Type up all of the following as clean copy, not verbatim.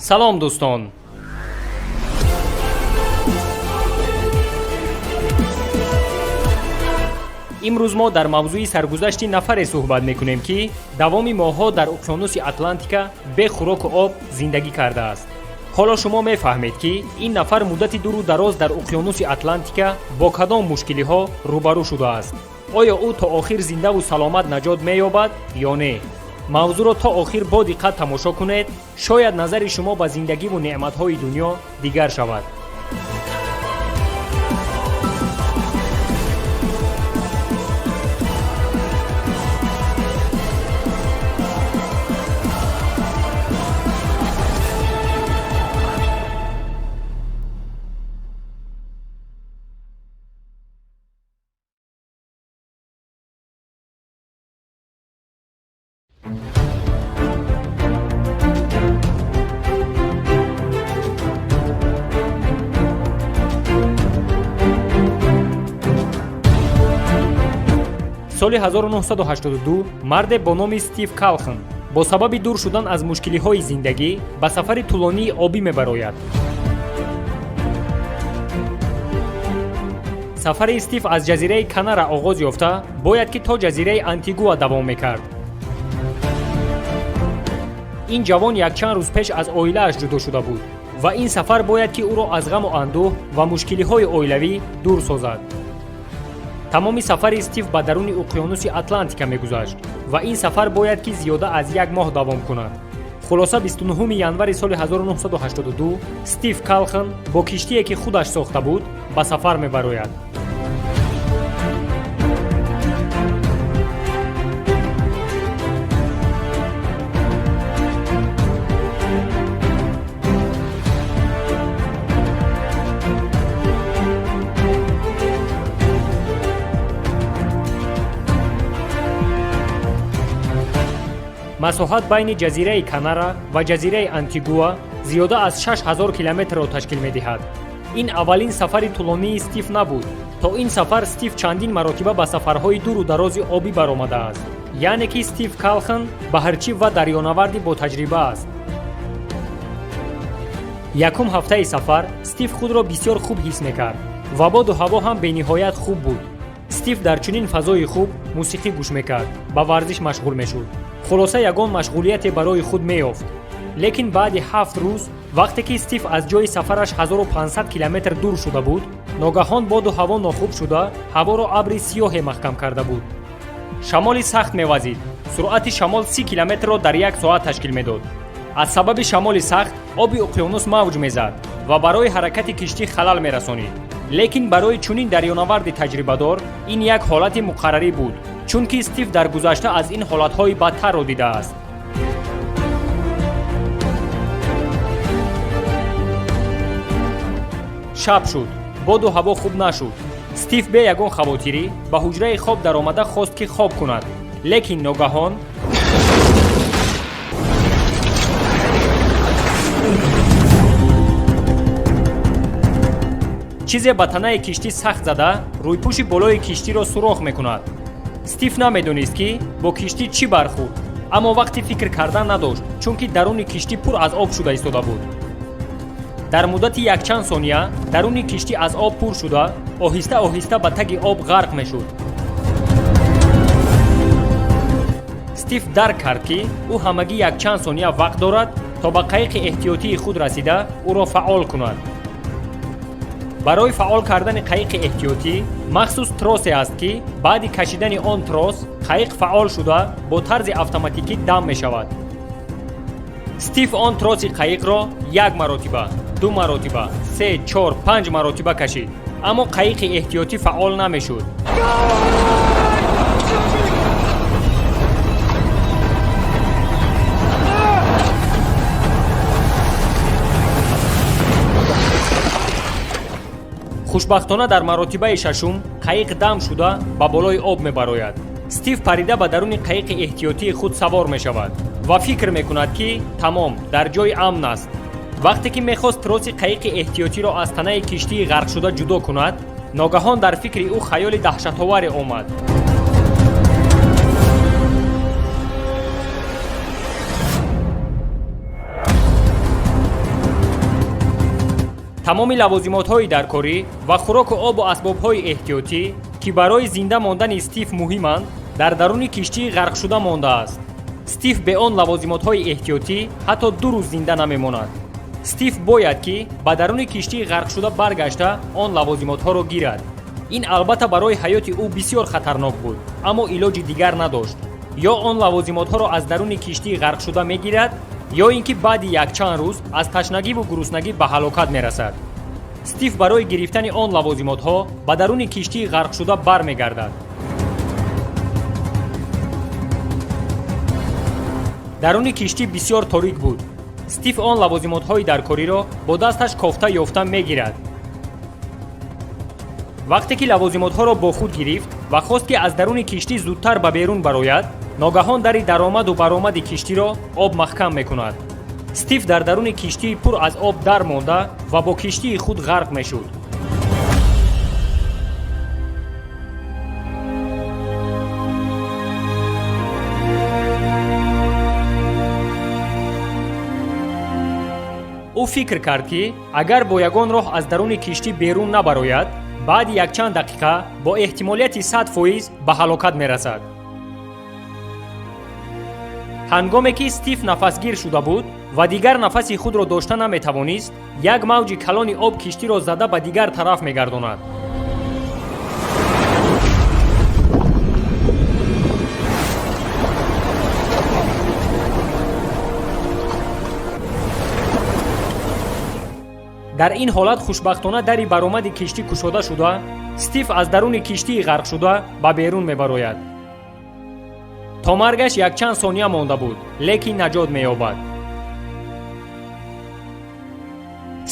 Салом, дӯстон. Имрӯз мо дар мавзӯи саргузашти нафаре суҳбат мекунем, ки давоми моҳҳо дар уқёнуси Атлантика бе хӯроку об зиндагӣ кардааст. Ҳоло шумо мефаҳмед, ки ин нафар муддати дуру дароз дар уқёнуси Атлантика бо кадом мушкилиҳо рӯбарӯ шудааст. Оё ӯ то охир зиндаву саломат наҷот меёбад ё не? Мавзӯъро то охир бо диққат тамошо кунед, шояд назари шумо ба зиндагиву неъматҳои дунё дигар шавад. Соли 1982 марде бо номи Стив Калхан бо сабаби дур шудан аз мушкилиҳои зиндагӣ ба сафари тӯлонии обӣ мебарояд. Сафари Стив аз ҷазираи Канара оғоз ёфта, бояд ки то ҷазираи Антигуа давом мекард. Ин ҷавон якчанд рӯз пеш аз оилааш ҷудо шуда буд ва ин сафар бояд ки ӯро аз ғаму андӯҳ ва мушкилиҳои оилавӣ дур созад. Тамоми сафари Стив ба даруни уқёнуси Атлантика мегузашт ва ин сафар бояд ки зиёда аз як моҳ давом кунад. Хулоса, 29 январи соли 1982 Стив Калхан бо киштие, ки худаш сохта буд, ба сафар мебарояд. Масоҳат байни ҷазираи Канара ва ҷазираи Антигуа зиёда аз 6000 километрро ташкил медиҳад. Ин аввалин сафари тӯлонии Стив набуд. То ин сафар Стив чандин маротиба ба сафарҳои дуру дарози обӣ баромадааст, яъне ки Стив Калхан баҳрчӣ ва дарёнаварди ботаҷриба аст. Якум ҳафтаи сафар Стив худро бисёр хуб ҳис мекард ва боду ҳаво ҳам бениҳоят хуб буд. Стив дар чунин фазои хуб мусиқӣ гӯш мекард, ба варзиш машғул мешуд. Хулоса, ягон машғулияте барои худ меёфт. Лекин баъди 7 рӯз, вақте ки Стив аз ҷои сафараш 1500 километр дур шуда буд, ногаҳон боду ҳаво нохуб шуда, ҳаворо абри сиёҳе маҳкам карда буд. Шамоли сахт мевазид. Суръати шамол 30 километрро дар як соат ташкил медод. Аз сабаби шамоли сахт оби уқёнус мавҷ мезад ва барои ҳаракати киштӣ халал мерасонид. Лекин барои чунин дарёнаварди таҷрибадор ин як ҳолати муқаррарӣ буд, чунки Стив дар гузашта аз ин ҳолатҳои бадтарро дидааст. Шаб шуд, боду ҳаво хуб нашуд. Стив бе ягон хавотирӣ ба ҳуҷраи хоб даромада хост, ки хоб кунад, лекин ногаҳон чизе ба танаи киштӣ сахт зада, рӯйпӯши болои киштиро сурох мекунад. Стив намедонист, ки бо киштӣ чӣ бархӯрд, аммо вақти фикр кардан надошт, чунки даруни киштӣ пур аз об шуда истода буд. Дар муддати якчанд сония даруни киштӣ аз об пур шуда, оҳиста оҳиста ба таги об ғарқ мешуд. Стив дарк кард, ки ӯ ҳамагӣ якчанд сония вақт дорад, то ба қайиқи эҳтиётии худ расида, ӯро фаъол кунад. Барои фаъол кардани қайиқи эҳтиётӣ махсус тросе аст, ки баъди кашидани он трос қайиқ фаъол шуда, бо тарзи автоматикӣ дам мешавад. Стив он троси қайиқро як маротиба, ду маротиба, се, чор, панҷ маротиба кашид, аммо қайиқи эҳтиётӣ фаъол намешуд. Хушбахтона, дар маротибаи шашум қайиқ дам шуда, ба болои об мебарояд. Стив парида ба даруни қайиқи эҳтиётии худ савор мешавад ва фикр мекунад, ки тамом, дар ҷои амн аст. Вақте ки мехост троси қайиқи эҳтиётиро аз танаи киштии ғарқшуда ҷудо кунад, ногаҳон дар фикри ӯ хаёли даҳшатоваре омад. Тамоми лавозимотҳои даркорӣ ва хӯроку обу асбобҳои эҳтиётӣ, ки барои зинда мондани Стив муҳиманд, дар даруни киштии ғарқшуда мондааст. Стив бе он лавозимотҳои эҳтиётӣ ҳатто 2 рӯз зинда намемонад. Стив бояд ки ба даруни киштии ғарқшуда баргашта он лавозимотҳоро гирад. Ин албатта барои ҳаёти ӯ бисёр хатарнок буд, аммо илоҷи дигар надошт. Ё он лавозимотҳоро аз даруни киштии ғарқшуда мегирад, ё ин ки баъди якчанд рӯз аз ташнагиву гуруснагӣ ба ҳалокат мерасад. Стив барои гирифтани он лавозимотҳо ба даруни киштии ғарқшуда бармегардад. Даруни киштӣ бисёр торик буд. Стив он лавозимотҳои даркориро бо дасташ кофта ёфта мегирад. Вақте ки лавозимотҳоро бо худ гирифт ва хост, ки аз даруни киштӣ зудтар ба берун барояд, ногаҳон дари даромаду баромади киштиро об маҳкам мекунад. Стив дар даруни киштии пур аз об дар монда ва бо киштии худ ғарқ мешуд. Ӯ фикр кард, ки агар бо ягон роҳ аз даруни киштӣ берун набарояд, баъди якчанд дақиқа бо эҳтимолияти 100% ба ҳалокат мерасад. Ҳангоме ки Стив нафасгир шуда буд ва дигар нафаси худро дошта наметавонист, як мавҷи калони об киштиро зада ба дигар тараф мегардонад. Дар ин ҳолат хушбахтона дари баромади киштӣ кушода шуда, Стив аз даруни киштии ғарқшуда ба берун мебарояд. То маргаш якчанд сония монда буд, лекин наҷот меёбад.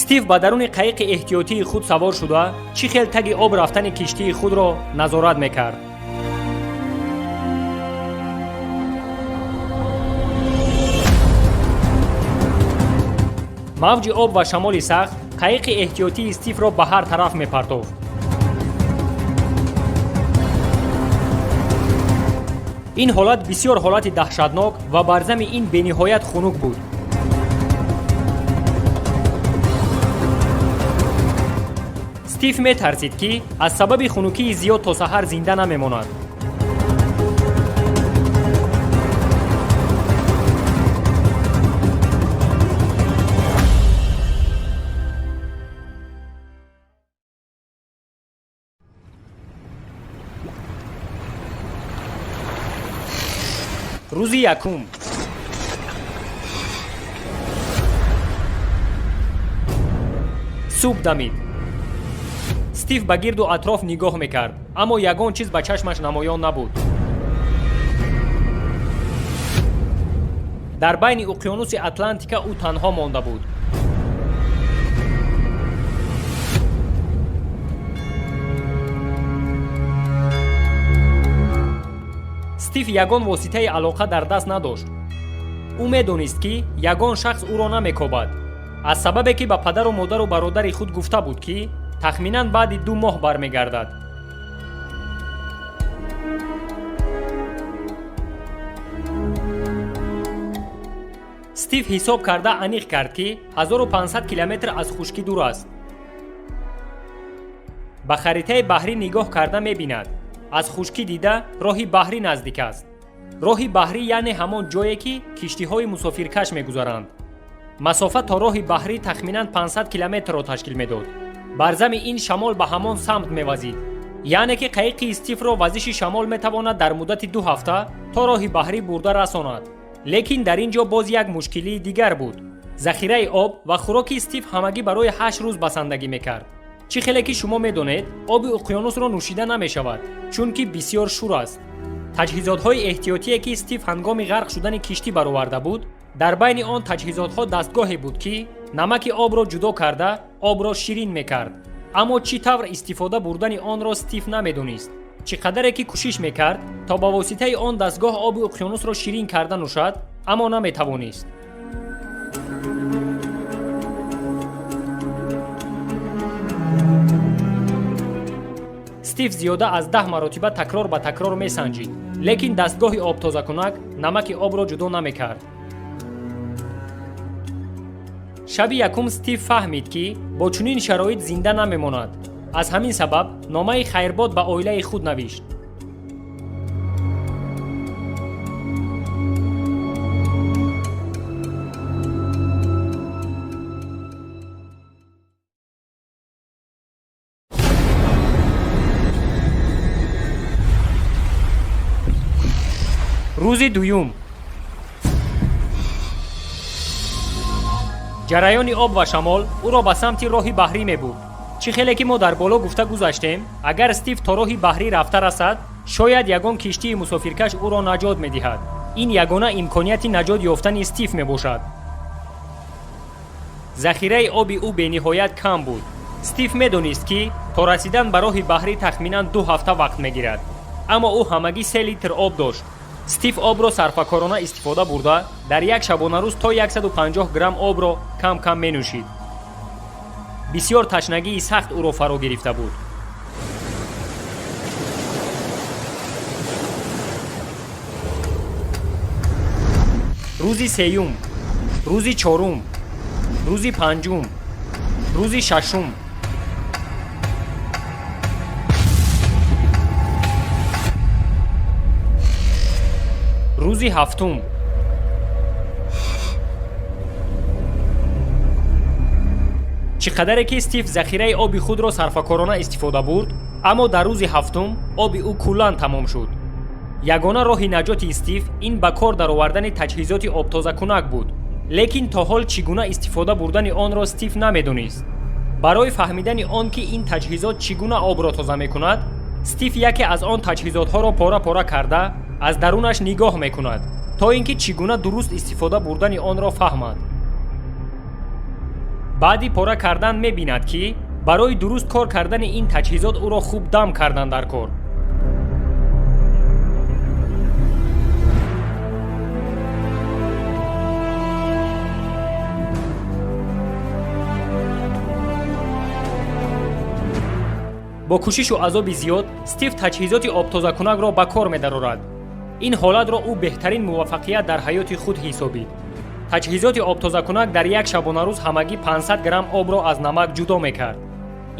Стив ба даруни қаиқи эҳтиётии худ савор шуда, чӣ хел таги об рафтани киштии худро назорат мекард. Мавҷи об ва шамоли сахт қаиқи эҳтиётии Стивро ба ҳар тараф мепартофт. Ин ҳолат бисёр ҳолати даҳшатнок ва бар зами ин бениҳоят хунук буд. Стив метарсид, ки аз сабаби хунукии зиёд то саҳар зинда намемонад. Рӯзи якум. Субҳ дамид. Стив ба гирду атроф нигоҳ мекард, аммо ягон чиз ба чашмаш намоён набуд. Дар байни уқёнуси Атлантика ӯ танҳо монда буд. Стив ягон воситаи алоқа дар даст надошт. Ӯ медонист, ки ягон шахс ӯро намекобад, аз сабабе ки ба падару модару бародари худ гуфта буд, ки тахминан баъди 2 моҳ бармегардад. Стив ҳисоб карда аниқ кард, ки 1500 километр аз хушкӣ дур аст. Ба харитаи баҳрӣ нигоҳ карда мебинад, аз хушкӣ дида роҳи баҳрӣ наздик аст. Роҳи баҳрӣ яъне ҳамон ҷое, ки киштиҳои мусофиркаш мегузаранд. Масофа то роҳи баҳрӣ тахминан 500 километрро ташкил медод. Бар зами ин шамол ба ҳамон самт мевазид, яъне ки қаиқи Стивро вазиши шамол метавонад дар муддати 2 ҳафта то роҳи баҳрӣ бурда расонад. Лекин дар ин ҷо боз як мушкилии дигар буд. Захираи об ва хӯроки Стив ҳамагӣ барои 8 рӯз басандагӣ мекард. Чӣ хеле ки шумо медонед, оби уқёнусро нӯшида намешавад, чунки бисёр шур аст. Таҷҳизотҳои эҳтиётие, ки Стив ҳангоми ғарқ шудани киштӣ бароварда буд, дар байни он таҷҳизотҳо дастгоҳе буд, ки намаки обро ҷудо карда обро ширин мекард. Аммо чӣ тавр истифода бурдани онро Стив намедонист. Чӣ қадаре ки кӯшиш мекард, то ба воситаи он дастгоҳ оби уқёнусро ширин карда нӯшад, аммо наметавонист. Стив зиёда аз 10 маротиба такрор ба такрор месанҷид, лекин дастгоҳи обтозакунак намаки обро ҷудо намекард. Шаби якум Стив фаҳмид, ки бо чунин шароит зинда намемонад. Аз ҳамин сабаб номаи хайрбод ба оилаи худ навишт. Рӯзи дуюм ҷараёни об ва шамол ӯро ба самти роҳи баҳрӣ мебурд. Чӣ хеле ки мо дар боло гуфта гузаштем, агар Стив то роҳи баҳрӣ рафта расад, шояд ягон киштии мусофиркаш ӯро наҷот медиҳад. Ин ягона имконияти наҷот ёфтани Стив мебошад. Захираи оби ӯ бениҳоят кам буд. Стив медонист, ки то расидан ба роҳи баҳрӣ тахминан 2 ҳафта вақт мегирад, аммо ӯ ҳамагӣ 3 литр об дошт. Стив обро сарфакорона истифода бурда, дар як шабонарӯз то 150 грамм обро кам-кам менӯшид. Бисёр ташнагии сахт ӯро фаро гирифта буд. Рӯзи сеюм, рӯзи чорум, рӯзи панҷум, рӯзи шашум. Рӯзи ҳафтум. Чӣ қадаре ки Стив захираи оби худро сарфакорона истифода бурд, аммо дар рӯзи ҳафтум оби ӯ куллан тамом шуд. Ягона роҳи наҷоти Стив ин ба кор даровардани таҷҳизоти обтозакунак буд, лекин то ҳол чӣ гуна истифода бурдани онро Стив намедонист. Барои фаҳмидани он, ки ин таҷҳизот чӣ гуна обро тоза мекунад, Стив яке аз он таҷҳизотҳоро пора-пора карда аз дарунаш нигоҳ мекунад, то ин ки чӣ гуна дуруст истифода бурдани онро фаҳмад. Баъди пора кардан мебинад, ки барои дуруст кор кардани ин таҷҳизот ӯро хуб дам кардан дар кор. Бо кӯшишу азоби зиёд Стив таҷҳизоти обтозакунакро ба кор медарорад. Ин ҳолатро ӯ беҳтарин муваффақият дар ҳаёти худ ҳисобид. Таҷҳизоти обтозакунак дар як шабонарӯз ҳамагӣ 500 грамм обро аз намак ҷудо мекард.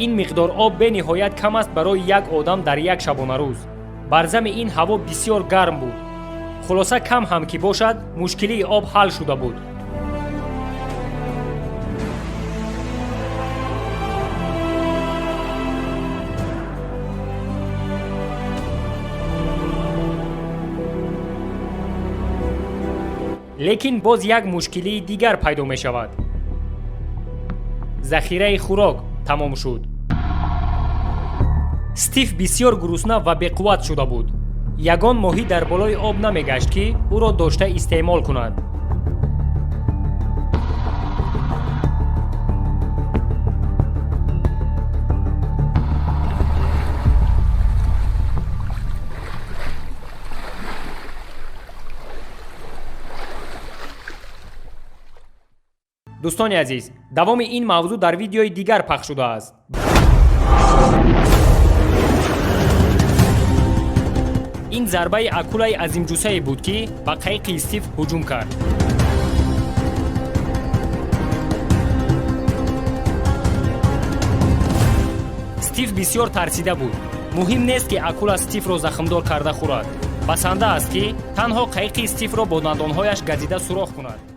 Ин миқдор об бениҳоят кам аст барои як одам дар як шабонарӯз. Бар зами ин ҳаво бисёр гарм буд. Хулоса, кам ҳам ки бошад, мушкилии об ҳал шуда буд. Лекин боз як мушкилии дигар пайдо мешавад. Захираи хӯрок тамом шуд. Стив бисёр гурусна ва беқувват шуда буд. Ягон моҳӣ дар болои об намегашт, ки ӯро дошта истеъмол кунад. Дӯстони азиз, давоми ин мавзӯъ дар видеои дигар пахш шудааст. Ин зарбаи акулаи азимҷусае буд, ки ба қайиқи Стив ҳуҷум кард. Стив бисёр тарсида буд. Муҳим нест, ки акула Стивро захмдор карда хӯрад. Басанда аст, ки танҳо қайиқи Стивро бо дандонҳояш газида сурох кунад.